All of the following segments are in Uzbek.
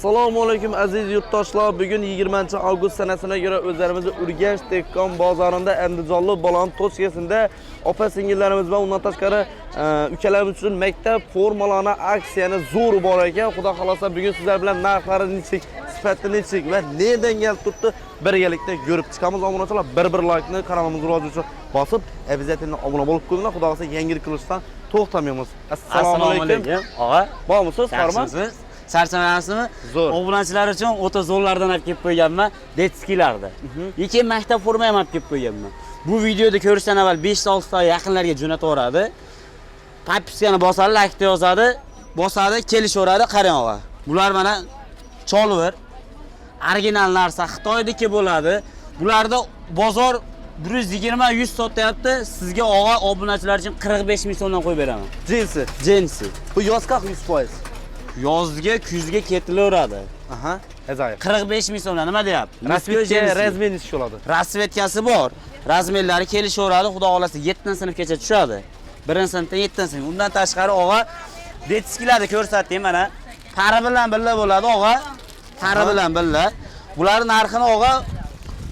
Assalomu alaykum aziz yurtdoshlar. Bugun 20 avgust sanasına göre o'zlarimizni Urganch dehqon bozorida Andijonlik bolani to'chkasida opa singillarimiz va undan tashqari ukalarimiz uchun maktab formalarini aksiyani zo'ri bor ekan. Xudo xolasa bugun sizlar bilan narxlari nechik, sifati nechik va nerdan kelib turibdi birgalikda ko'rib chiqamiz. Obunachilar bir laykni kanalimiz rivoji uchun bosib, обязательно obuna bo'lib qo'yinglar. Xudo xolasa yangilik qilishdan to'xtamaymiz. Assalomu alaykum. Og'a. Bormisiz, Farmon? Yaxshimisiz? Charchamayapsizmi? Zo'r. Obunachilar uchun o'ta zo'rlardan olib kelib qo'yganman, детскийlarda. Lekin maktab forma ham olib kelib qo'yganman. Bu videoda ko'rishdan avval 5-6 ta yaqinlarga jo'nataveradi. Подписка ni bosadi, laykni yozadi, bosadi, kelishaveradi. Qarang og'a. Bular mana cholvir. Original narsa Xitoyniki bo'ladi. Bularda bozor 120-100 sotyapti. Sizga og'a obunachilar uchun 45 ming so'mdan qo'yib beraman. Jinsi. Jensi. Bu yozqaq 100%. Yozga, kuzga ketilaveradi. Aha, ajoyib. 45 ming so'mdan nima deyapti? Rasvetga razmen ish bo'ladi. Расцветка si bor. Размер lari kelishaveradi. Xudo xolasa 7-sinfgacha tushadi. 1-sinfdan 7-sinf. Undan tashqari og'a детский larni ko'rsatdim mana. Пара bilan birga bo'ladi og'a. Пара bilan birga. Bular narxini og'a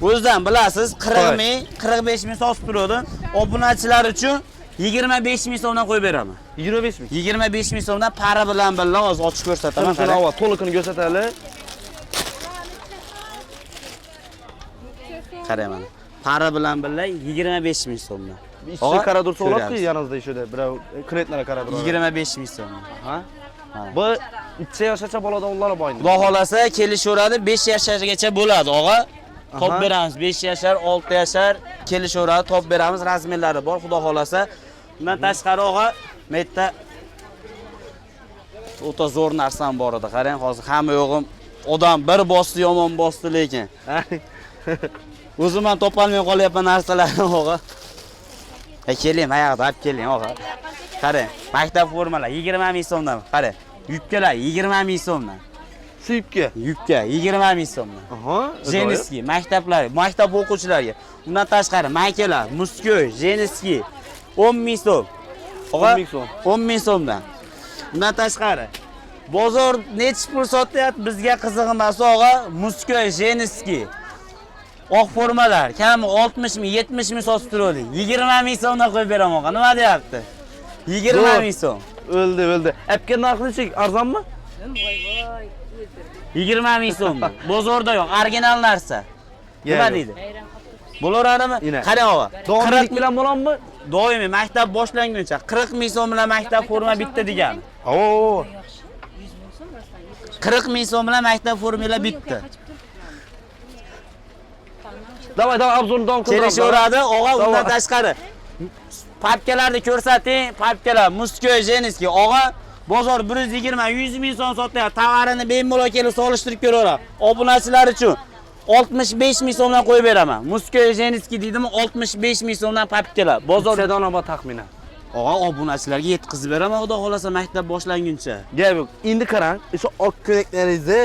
o'zidan bilasiz 40 ming, 45 ming sotib turadi. Obunachilar uchun 25 ming so'mdan qo'yib beraman. 25 ming. 25 ming so'mdan пара bilan birga hozir ochib ko'rsataman. Shuni Qarang. ova to'liqini ko'rsatali. Qarang mana. Пара bilan birga 25 ming so'mdan. Ishchi qarab tursa bo'ladi-ku, ko'ryapsiz. yaningizda ishida birov klientlarga qarab turadi. 25 ming so'mdan. Ha? Ha. Bu 2 yoshgacha boladan ular bor endi. Xudo xolasa kelishaveradi, 5 yashargacha bo'ladi og'a. Top beramiz 5 yashar, 6 yashar kelishaveradi, top beramiz, размер lari bor, xudo xolasa. Undan tashqari og'a, bu yerda o'ta zo'r narsam bor edi. Qarang, hozir hamma yo'g'im odam bir bosdi, yomon bosdi lekin. O'zim ham topolmay qolyapman narsalarni og'a. E keling, mana yoqda olib keling og'a. Qarang, maktab formalari 20 ming so'mdan. Qarang, yubkalar 20 ming so'mdan. Shu yubka. Yubka 20 ming so'mdan. Aha. Женский maktablar, maktab o'quvchilariga. Undan tashqari maykalar, мужской, женский 10 ming so'm. Og'a 10 ming so'm. 10 ming so'mdan. Undan tashqari bozor nechi pul sotyapti bizga qiziq emas og'a, мужской, женский. Oq formalar kami 60 ming, 70 ming sotib turadi. 20 ming so'mdan qo'yib beraman og'a. Nima deyapti? 20 Zo'r. ming so'm. O'ldi, o'ldi. Apga narxi nechik? Arzonmi? 20 ming so'm. Bozorda yo'q, original narsa. Nima Yo'q. deydi? Bo'laveradimi? Ina. Qarang og'a. Doimiylik bilan bo'ladimi? Doimiy maktab boshlanguncha 40 ming so'm bilan maktab forma bitta degan. Oo. 40 ming so'm bilan maktab formalar bitta. Давай, давай, обзор ni davom qildiramiz. Kelishaveradi og'a, undan Давай. tashqari. Papkalarni ko'rsating, papkalar мужской, женский og'a bozor 120 100 ming so'm sotyapti. Tovarini bemalol kelib solishtirib ko'raveradi. Obunachilar uchun 65 ming so'mdan qo'yib beraman. Мужской, женский deydimi 65 ming so'mdan papkalar. Bozor Necha dona bor taxminan? Og'a obunachilarga yetkazib beraman xudo xolasa maktab boshlanguncha. Gap yo'q. Endi qarang, o'sha oq ko'ynaklaringizni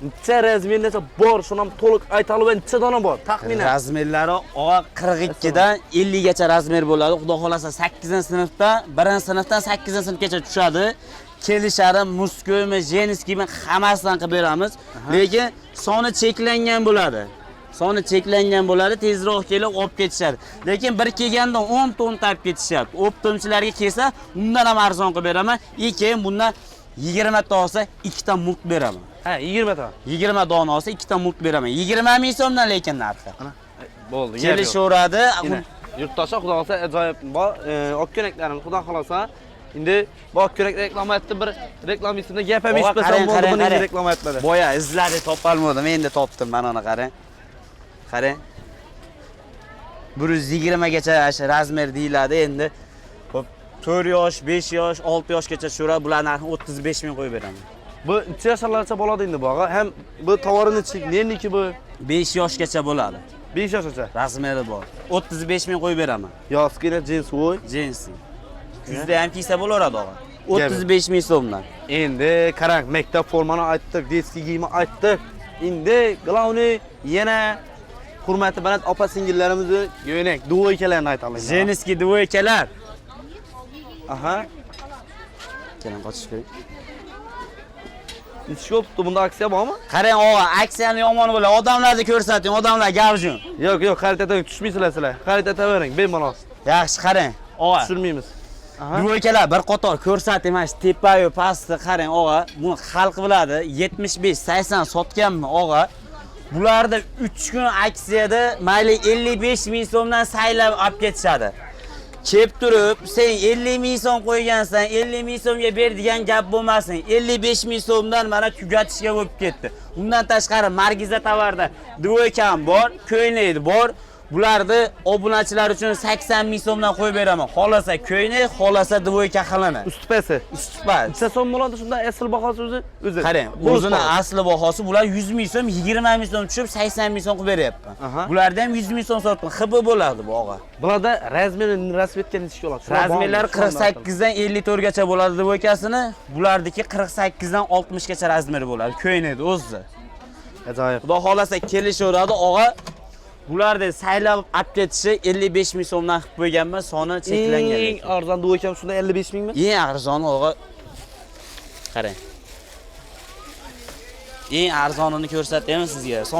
necha размер necha bor, shuni ham to'liq aytali va necha dona bor taxminan. Размер lari og'a 42 dan 50 gacha размер bo'ladi. Xudo xolasa 8-sinfdan, 1-sinfdan 8-sinfgacha tushadi. Kelishadi, мужской mi, женский mi hammasidan qilib beramiz. Lekin soni cheklangan bo'ladi. Soni cheklangan bo'ladi, tezroq kelib olib ketishadi. Lekin bir kelganda 10 ton olib ketishyapti. Оптом chilarga kelsa, undan ham arzon qilib beraman. И keyin bundan 20 ta olsa, 2 ta mult beraman. Ha, 20 ta. 20 dona olsa, 2 ta mult beraman. 20 ming so'mdan lekin narxi. Ana, bo'ldi. Gap yo'q. Kelishaveradi. Ina, yurtdoshlar xudo xolasa ajoyib bor, oq ko'ynaklarimiz xudo xolasa. Endi bu oq ko'ynak reklama etdi, bir reklamisini gap ham Og'a, eshitmasam qarang, bo'ldi, qarang, buni qarang. reklama etmadi. Boya izladi topolmadim, endi topdim mana uni qarang. Qarang. 120 gacha shu размер deyiladi endi. Xo'p, 4 yosh, 5 yosh, 6 yoshgacha tushiradi. Bular narxini 35 ming qo'yib beraman. Bu necha yoshlargacha bo'ladi endi bu og'a? Ham bu tovari nechik, neniki bu? 5 yoshgacha bo'ladi. 5 yoshgacha. Размер i bor. 35 ming qo'yib beraman. Yozgina jins voy. Jensi. Kuzda ham kiysa bo'laveradi og'a. 35 ming so'mdan. Endi qarang, maktab formani aytdik, детский kiyimni aytdik. Endi главный yana hurmati baland opa singillarimizni ko'ynak, двойка larni aytamiz. Женский двойка lar. Aha. Keling qochish kerak. Nechi bo'libdi? Bunda aksiya bormi? Qarang og'a, aksiyani yomon bo'ladi. Odamlarni ko'rsating, odamlar gavjum. Yo'q, yo'q, xarid etavering, tushmaysizlar sizlar. Xarid etavering, bemalol. Yaxshi qarang, og'a. Tushirmaymiz. Aha. Dvoykalar bir qator ko'rsating, mana shu tepayu pastni qarang og'a. Buni xalq biladi. 75, 80 sotganmi og'a? Bularda 3 kun aksiyada mayli 55 ming so'mdan saylab olib ketishadi. Kelib turib, sen 50 ming so'm qo'ygansan, 50 ming so'mga ber degan gap bo'lmasin. 55 ming so'mdan mana tugatishga bo'lib ketdi. Undan tashqari Margiza tovarda dvoykam bor, ko'ylak bor. Bularni obunachilar uchun 80 ming so'mdan qo'yib beraman. Xolasa ko'ylak, xolasa dvoyka qilaman. Usti pasi. Usti-past. Necha so'm bo'ladi shunda asl bahosi o'zi? O'zi. Qarang, Bo'lish o'zini bahosi. asli bahosi bular 100 ming so'm, 20 ming so'm tushib 80 ming so'm qilib beryapman. Aha. Bularda ham 100 ming so'm sotdim. XB bo'ladi bu og'a. Bularda razmerini rasm etgan necha bo'ladi? Shular bormi? Razmerlari Shular 48 dan 54 gacha bo'ladi dvoykasini. Bulardiki 48 dan 60 gacha razmeri bo'ladi. Ko'ynakni o'zi. Ajoyib. Xudo xolasa kelishaveradi og'a. Bularni saylab olib ketishi 55 ming so'mdan qilib qo'yganman, soni cheklangan. Eng Lekin. arzon dvoykam shunda 55 mingmi? Eng arzoni og'a. Qarang. Eng arzonini ko'rsatyapman sizga. Son